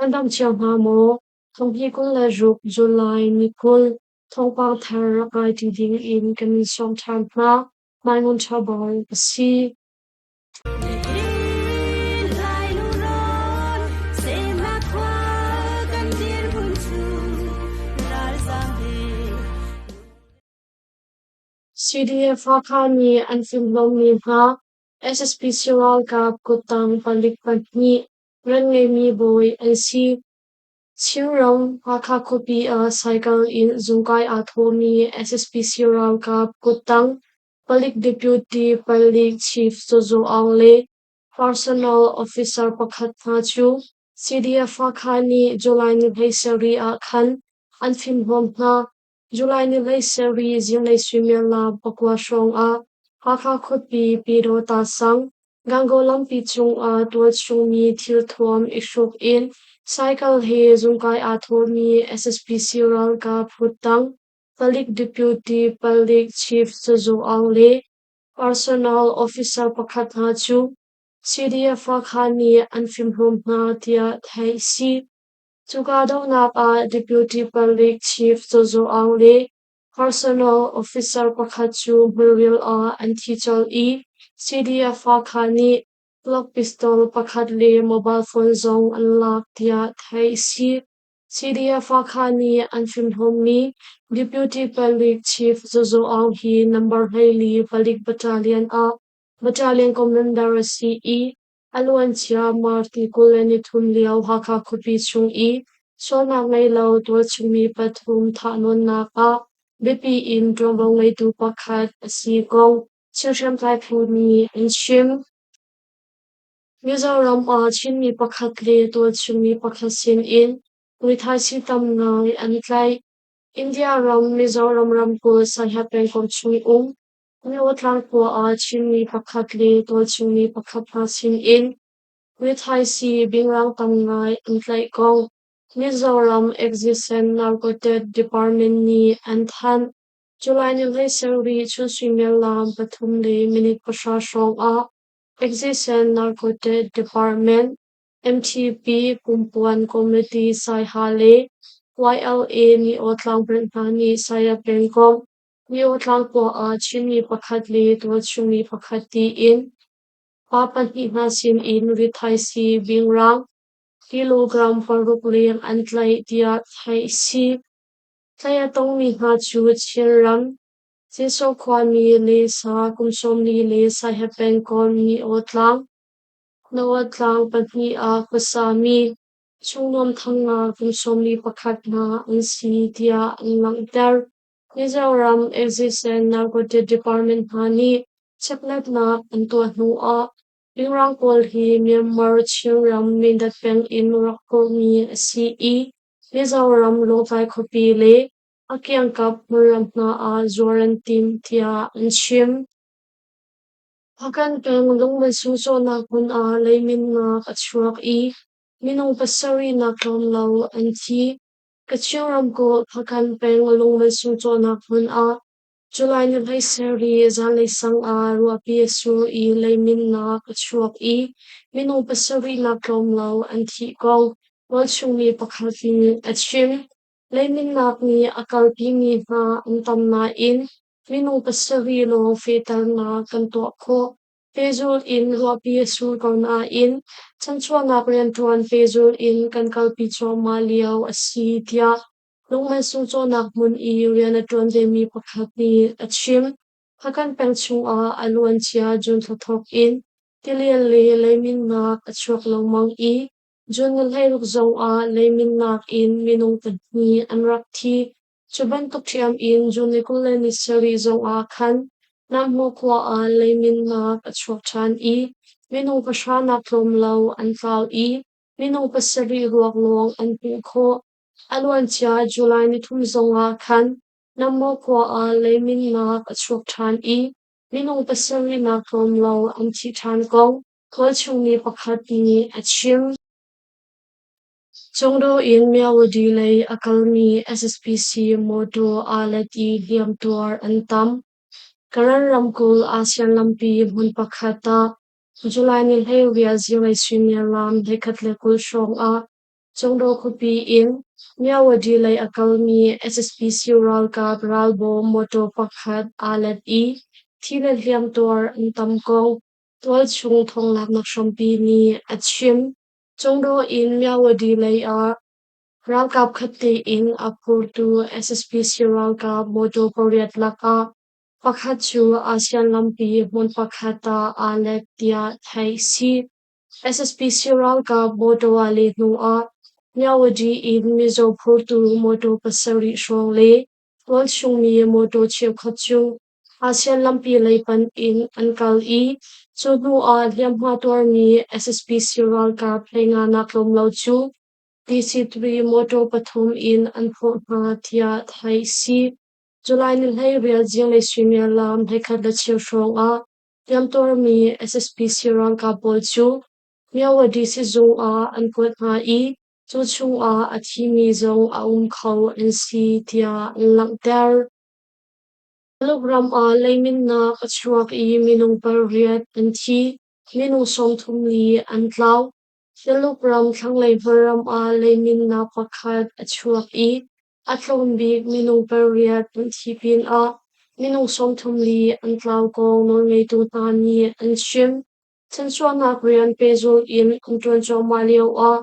Kan dam cio hnga maw? Thonghnih 26 July ni 20 thawngpang thar rak ngai ṭi ding in kan in sawm ṭhan hna. Mai Ngun Ṭha Bawi a si. CDF Hakha nih an fimhlawmmi hna SSPC ralkap kuttang palik pahnih rian ngeimi bawi an si. Chinram Hakha khuapi ah cycle in zungkai aa thawhmi SSPC ralkap kuttang palik deputy palik chief Zaw Aung le personnel officer pakhat hna cu CDF Hakha nih July ni 17 ah khan an fimhlawm hna. July ni 17 zinglei suimilam 9 hrawng ah Hakha khuapi Pyidawta sang Gangaw lampi cungah tualchungmi thilthuam i hruk in cycle he zungkai aa thawhmi SSPC ralkap huttang palik deputy palik chief Zaw Aung le personnel officer pakhat hna cu CDF Hakha nih an fimhlawm hna tiah theih a si. Cu kahdohnak ah Deputy Palik Chief Zaw Zaw Aung le personnel officer pakhat cu hmunril ah an thi colh i CDF Hakha nih Glock pistol pakhat le mobile phone zong an lak tiah theih a si. CDF Hakha nih an fimhlawmmi Deputy Palik Chief Zaw Zaw Aung hi number 14 palik battalion ah battalion commander a si i A luancia March ni 23 lio Hakha khuapi chung i sualnak ngei lo tualchungmi pathum thahnawnnak ah biapi in ṭuanvo ngeitu pakhat a si kong Chin hriamtlai phu nih an chim. Mizoram ah Chinmi pakhat le tualchungmi pakhat sinin muithai tam ngai an tlaih. India ram Mizoram ramkulh Saiha pengkomh chung um Myothlang khua ah Chinmi pakhat le tualchungmi pakhat hna sinin rithaisii bingrang tam ngai an tlaih kong Mizoram Excise and Narcotic Department nih an thanh. July ni 17 chun suimilam 3 le minute 0 hrawng ah Excise and Narcotic Department MTP Pumpuan Committee Saiha le YLA Myothlang branch hna nih Saya pengkomh Myothlang khua ah Chinmi pakhat le tualchungmi pakhat tiin pa pahnih hna sinin rithaisii bingrang kilogram 6 leng an tlaih tiah theih a si. Tlaih a tongmi hna cu Chinram, Cinso khuami le sa kum 40 le Saiha pengkomh Niawtlang, Nawatlang pahnih ah khuasami Chungnuam Thanga kum 41 hna an si tiah an langhter. Mizoram Excise and Narcotic Department hna nih chekhlatnak an tuah hnu ah bingrang pawl hi Myanmar Chinram Mindat peng in rak phurhmi a si i Mizoram Lawngtlai khuapi le a kiangkap hmunram hna ah zuar an tim tiah an chim. Hpakant peng lungmansung cawhnak hmun ah leiminnak a chuak i minung pasarih nak tlawm lo an thi. Kachin ramkulh Hpakant peng lungmansung cawhnak hmun ah July ni 17 zanlei sang ah ruahpi a sur i leiminnak a chuak i minung pasarih nak tlawm lo an thih kong tualchungmi pakhat nih a chim. Leiminnak nih a kalpimi hna an tam nain minung pasarih lawng fehternak kan tuah khawh. Pehzulh in ruahpi a sur ko nain chanchuahnak rianṭuan pehzulh in kan kalpi cuahmah lio a si tiah lungmansung cawhnak hmun i rian a ṭuan vemi pakhat nih a chim. Hpakant peng chungah a luancia June thla thawk in tilian le leiminnak a chuak lengmang i June ni 16 zongah leiminnak in minung pahnih an rak thi. Cu bantuk ṭhiam in June ni 27 zongah khan Namhmuh khua ah leiminnak a chuak ṭhan i minung pahra nak tlawm lo an tlau i minung pasarih ruak lawng an hmuh khawh. A luancia July ni thum zongah khan Namhmuh khua ah leiminnak a chuak ṭhan i minung pasarih nak tlawm lo an thi ṭhan kong tualchungmi pakhat nih a chim. Cungdo in Myawaddy lei a kalmi SSPC mawtaw aa let i hliamtuar an tam. Karen ramkulh ASEAN lampi hmun pakhat ah July ni 12 zinglei suimilam 11:20 hrawng ah. Cungdaw khuapi in Myawaddy lei a kalmi SSPC ralkap ralbawm mawtaw pakhat aa let i thi le hliamtuar an tam kong tualchung thawnglaknak hrampi nih a chim. Cungdaw in Myawaddy lei ah ralkap khat tein a phurtu SSPC ralkap mawtaw pariat lakah pakhat cu ASEAN lampi hmun pakhat ah aa let tiah theih si. SSPC ralkap mawtaw aa leh hnu ah Myawaddy in mizaw phurtu mawtaw pasarih hrawng le tualchungmi mawtaw cheukhat cu ASEAN lampi lei panh in an kal i cu hnu ah hliamhma tuarmi SSPC ralkap hleinganak tlawm lo cu DC-3 mawtaw pathum in an phawh hna tiah theih si. July ni 18 zinglei suimilam 11:15 hrawng ah hliamtuarmi SSPC ralkap pawl cu Myawaddy sizung ah an kuat hna i cu chungah a thimi zong a um kho an si tiah an langhter. Tuluk ram ah leiminnak a chuak i minung pariat an thi, minung 34 an tlau. Tuluk ram thlanglei hmarram ah leiminnak pakhat a chuak i a tlawm bik minung pariat an thi pinah minung 34 an tlau kong nawlngeitu hna nih an chim. Chanchuahnak rian pehzulh in an ṭuan cuahmah lioah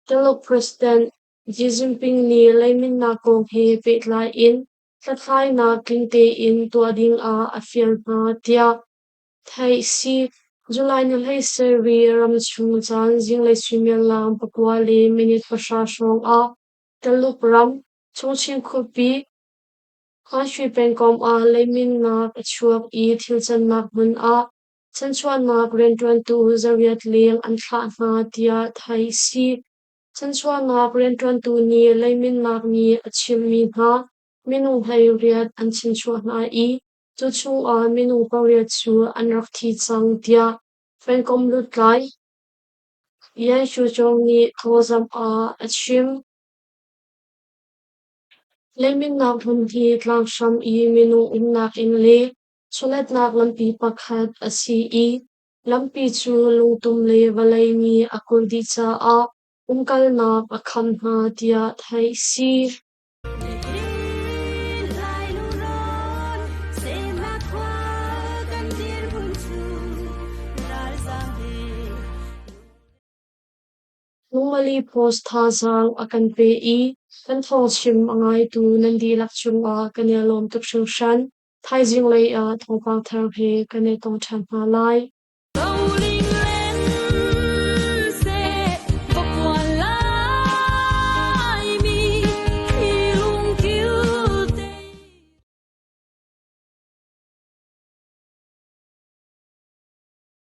Tuluk President Xi Jinping nih leiminnak kong he pehtlai in hlathlainak tling tein tuah dingah a fial hna tiah theih si. July ni 17 ramchung caan zinglei suimilam 9:10 hrawng ah Tuluk ram Chongqing khuapi Huanshui pengkomh ah leiminnak a chuak i thil cannak hmun ah chanchuahnak rianṭuantu zariat leng an thlah hna tiah theih si. Chanchuahnak rianṭuantu nih leiminnak nih a chimhmi hna minung 18 an chanchuah hna i cu chungah minung pariat cu an rak thi cang tiah pengkomh lutlai Yan Shuchong nih thawngzamh ah a chim. Leiminnak hmun hi tlanghram i minung umnak inn le chawletnak lampi pakhat a si i lampi cu lungtum le vawlei nih a kulh dih caah umkalnak a kham hna tiah theih si. Lungmali Post thazaang a kan pe i kan thawngchim a ngaitu nan dihlak cungah kan i lawm tuk hringhran. Thaizing lei ah thawngpang thar he kan i tong ṭhan hna lai.